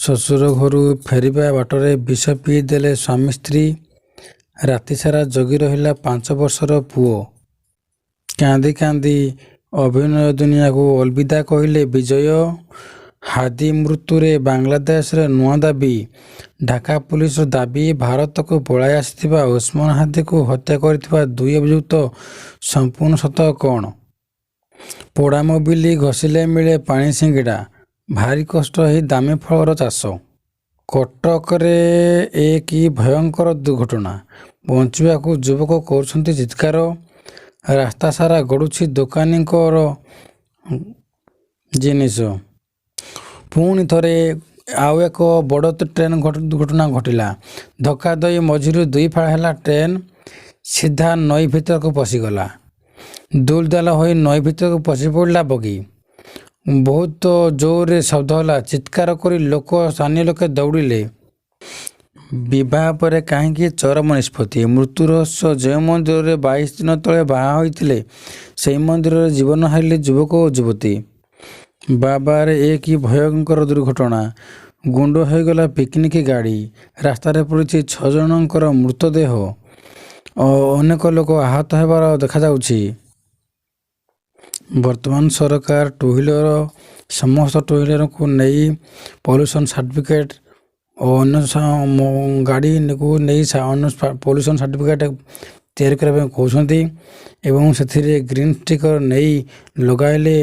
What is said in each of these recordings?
ଶ୍ୱଶୁର ଘରୁ ଫେରିବା ବାଟରେ ବିଷ ପିଇ ଦେଲେ ସ୍ୱାମୀ ସ୍ତ୍ରୀ। ରାତିସାରା ଜଗି ରହିଲା 5 ବର୍ଷର ପୁଅ। କାନ୍ଦି କାନ୍ଦି ଅଭିନୟ ଦୁନିଆକୁ ଅଲବିଦା କହିଲେ ବିଜୟ। ହାଦି ମୃତ୍ୟୁରେ ବାଂଲାଦେଶରେ ନୂଆ ଦାବି। ଢାକା ପୁଲିସର ଦାବି, ଭାରତକୁ ପଳାଇ ଆସିଥିବା ଓସ୍ମାନ ହାଦିକୁ ହତ୍ୟା କରିଥିବା ଦୁଇ ଅଭିଯୁକ୍ତ। ସମ୍ପୂର୍ଣ୍ଣ ସତ କ'ଣ? ପୋଡ଼ା ମୋବିଲ ଘଷିଲେ ମିଳେ ପାଣି ସିଙ୍ଗଡ଼ା। ଭାରି କଷ୍ଟ ଏହି ଦାମୀ ଫଳର ଚାଷ। କଟକରେ ଏ କି ଭୟଙ୍କର ଦୁର୍ଘଟଣା! ବଞ୍ଚିବାକୁ ଯୁବକ କରୁଛନ୍ତି ଚିତ୍କାର। ରାସ୍ତା ସାରା ଗଡୁଛି ଦୋକାନୀଙ୍କର ଜିନିଷ। ପୁଣି ଥରେ ଆଉ ଏକ ବଡ଼ ଟ୍ରେନ୍ ଦୁର୍ଘଟଣା ଘଟିଲା। ଧକ୍କା ଦେଇ ମଝିରୁ ଦୁଇ ଫାଳ ହେଲା ଟ୍ରେନ୍। ସିଧା ନଈ ଭିତରକୁ ପଶିଗଲା। ଦୁଲଦାଲ ହୋଇ ନଈ ଭିତରକୁ ପଶି ପଡ଼ିଲା ବଗି। ବହୁତ ଜୋରରେ ଶବ୍ଦ ହେଲା। ଚିତ୍କାର କରି ସ୍ଥାନୀୟ ଲୋକେ ଦୌଡ଼ିଲେ। ବିବାହ ପରେ କାହିଁକି ଚରମ ନିଷ୍ପତ୍ତି? ମୃତ୍ୟୁ ରହସ୍ୟ। ଯେଉଁ ମନ୍ଦିରରେ 22 ଦିନ ତଳେ ବାହା ହୋଇଥିଲେ, ସେହି ମନ୍ଦିରରେ ଜୀବନ ହାରିଲେ ଯୁବକ ଓ ଯୁବତୀ। ବାବାରେ, ଏ କି ଭୟଙ୍କର ଦୁର୍ଘଟଣା! ଗୁଣ୍ଡ ହୋଇଗଲା ପିକନିକ୍ ଗାଡ଼ି। ରାସ୍ତାରେ ପଡ଼ିଛି ଛଅ ଜଣଙ୍କର ମୃତଦେହ। ଅନେକ ଲୋକ ଆହତ ହେବାର ଦେଖାଯାଉଛି। ବର୍ତ୍ତମାନ ସରକାର ଟୁ ହ୍ୱିଲର, ସମସ୍ତ ଟୁ ହ୍ୱିଲରକୁ ନେଇ ପଲ୍ୟୁସନ୍ ସାର୍ଟିଫିକେଟ୍ ଓ ଅନ୍ୟ ଗାଡ଼ିକୁ ନେଇ ଅନ୍ୟ ପଲ୍ୟୁସନ୍ ସାର୍ଟିଫିକେଟ୍ ତିଆରି କରିବା ପାଇଁ କହୁଛନ୍ତି ଏବଂ ସେଥିରେ ଗ୍ରୀନ୍ ଷ୍ଟିକର ନେଇ ଲଗାଇଲେ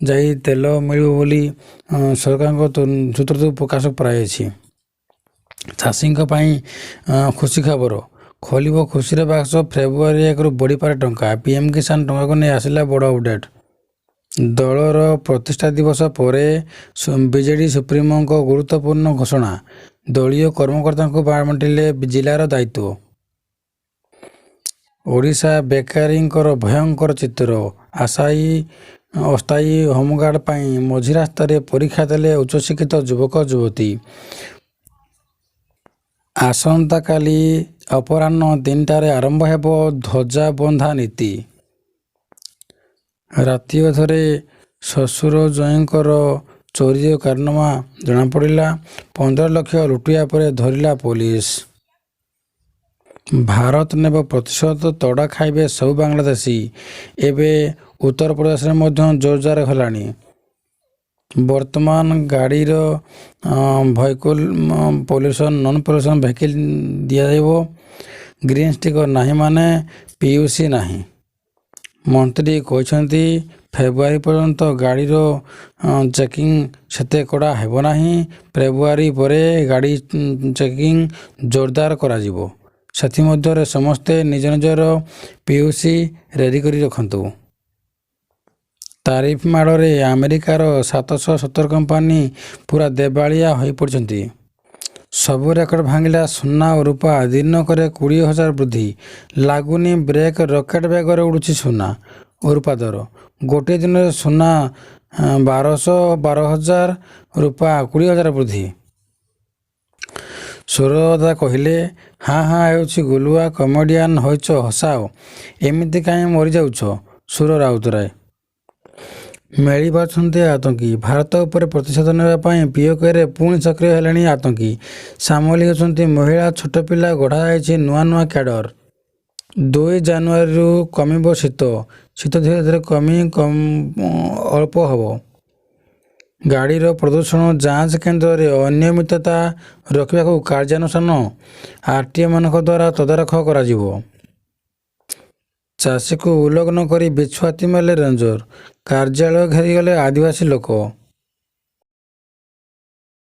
ଯାଇ ତେଲ ମିଳିବ ବୋଲି ସରକାରଙ୍କ ସୂତ୍ରରୁ ପ୍ରକାଶ ପାଇଛି। ଚାଷୀଙ୍କ ପାଇଁ ଖୁସି ଖବର। ଖୋଲିବ ଖୁସିର ବାକ୍ସ। ଫେବୃଆରୀ 1ରୁ ବଢ଼ିପାରେ ଟଙ୍କା। ପିଏମ୍ କିଷାନ ଟଙ୍କାକୁ ନେଇ ଆସିଲା ବଡ଼ ଅପଡେଟ୍। ଦଳର ପ୍ରତିଷ୍ଠା ଦିବସ ପରେ ବିଜେଡି ସୁପ୍ରିମୋଙ୍କ ଗୁରୁତ୍ୱପୂର୍ଣ୍ଣ ଘୋଷଣା। ଦଳୀୟ କର୍ମକର୍ତ୍ତାଙ୍କୁ ବାଣ୍ଟିଲେ ଜିଲ୍ଲାର ଦାୟିତ୍ୱ। ଓଡ଼ିଶା ବେକାରୀଙ୍କର ଭୟଙ୍କର ଚିତ୍ର। ଆଶାୟୀ ଅସ୍ଥାୟୀ ହୋମଗାର୍ଡ ପାଇଁ ମଝି ରାସ୍ତାରେ ପରୀକ୍ଷା ଦେଲେ ଉଚ୍ଚଶିକ୍ଷିତ ଯୁବକ ଯୁବତୀ। ଆସନ୍ତାକାଲି ଅପରାହ୍ନ 3ଟାରେ ଆରମ୍ଭ ହେବ ଧ୍ୱଜାବନ୍ଧା ନୀତି। ରାତି ଅଧରେ ଶ୍ୱଶୁର ଜ୍ୱାଇଁଙ୍କର ଚୋରିର କାରନାମା ଜଣାପଡ଼ିଲା। 15 ଲକ୍ଷ ଲୁଟିବା ପରେ ଧରିଲା ପୋଲିସ। ଭାରତ ନେବ ପ୍ରତିଶୋଧ, ତଡ଼ା ଖାଇବେ ସବୁ ବାଂଲାଦେଶୀ। ଏବେ ଉତ୍ତରପ୍ରଦେଶରେ ମଧ୍ୟ ଜୋରଦାର ହେଲାଣି। ବର୍ତ୍ତମାନ ଗାଡ଼ିର vehicle pollution, non pollution vehicle ଦିଆଯିବ। ଗ୍ରୀନ୍ ଷ୍ଟିକର ନାହିଁ ମାନେ ପିୟୁସି ନାହିଁ। ମନ୍ତ୍ରୀ କହିଛନ୍ତି, ଫେବୃଆରୀ ପର୍ଯ୍ୟନ୍ତ ଗାଡ଼ିର ଚେକିଂ ସେତେ କଡ଼ା ହେବ ନାହିଁ। ଫେବୃଆରୀ ପରେ ଗାଡ଼ି ଚେକିଂ ଜୋରଦାର କରାଯିବ। ସେଥିମଧ୍ୟରେ ସମସ୍ତେ ନିଜ ନିଜର ପିୟୁସି ରେଡି କରି ରଖନ୍ତୁ। ଟାରିଫ ମାଡ଼ରେ ଆମେରିକାର 717 କମ୍ପାନୀ ପୂରା ଦେବାଳିଆ ହୋଇପଡ଼ିଛନ୍ତି। ସବୁ ରେକର୍ଡ ଭାଙ୍ଗିଲା ସୁନା ଓ ରୂପା। ଦିନକରେ 20,000 ବୃଦ୍ଧି। ଲାଗୁନି ବ୍ରେକ୍, ରକେଟ ବେଗରେ ଉଡୁଛି ସୁନା ଓ ରୂପା ଦର। ଗୋଟିଏ ଦିନରେ ସୁନା 1200, 12,000, ରୂପା 20,000 ବୃଦ୍ଧି। ସୁରଦାଦା କହିଲେ, ହାଁ ହାଁ ହେଉଛି ଗୁଲୁଆ, କମେଡିଆନ ହୋଇଛ ହସାଅ, ଏମିତି କାହିଁ ମରିଯାଉଛ? ସୁର ରାଉତରାୟ। ମେଳି ପାରୁଛନ୍ତି ଆତଙ୍କୀ। ଭାରତ ଉପରେ ପ୍ରତିଶୋଧ ନେବା ପାଇଁ ପିଓକେରେ ପୁଣି ସକ୍ରିୟ ହେଲେଣି ଆତଙ୍କୀ। ସାମିଲ ହେଉଛନ୍ତି ମହିଳା, ଛୋଟ ପିଲା। ଗଢ଼ାଯାଇଛି ନୂଆ ନୂଆ କ୍ୟାଡର। 2 ଜାନୁଆରୀରୁ କମିବ ଶୀତ। ଶୀତ ଧୀରେ ଧୀରେ କମି ଅଳ୍ପ ହେବ। ଗାଡ଼ିର ପ୍ରଦୂଷଣ ଯାଞ୍ଚ କେନ୍ଦ୍ରରେ ଅନିୟମିତତା ରୋକିବାକୁ କାର୍ଯ୍ୟାନୁଷ୍ଠାନ। ଆରଟିଓମାନଙ୍କ ଦ୍ୱାରା ତଦାରଖ କରାଯିବ। ଚାଷୀକୁ ଉଲଗ୍ନ କରି ବିଛୁଆତି ମାରିଲେ ରେଞ୍ଜର। କାର୍ଯ୍ୟାଳୟ ଘେରିଗଲେ ଆଦିବାସୀ ଲୋକ।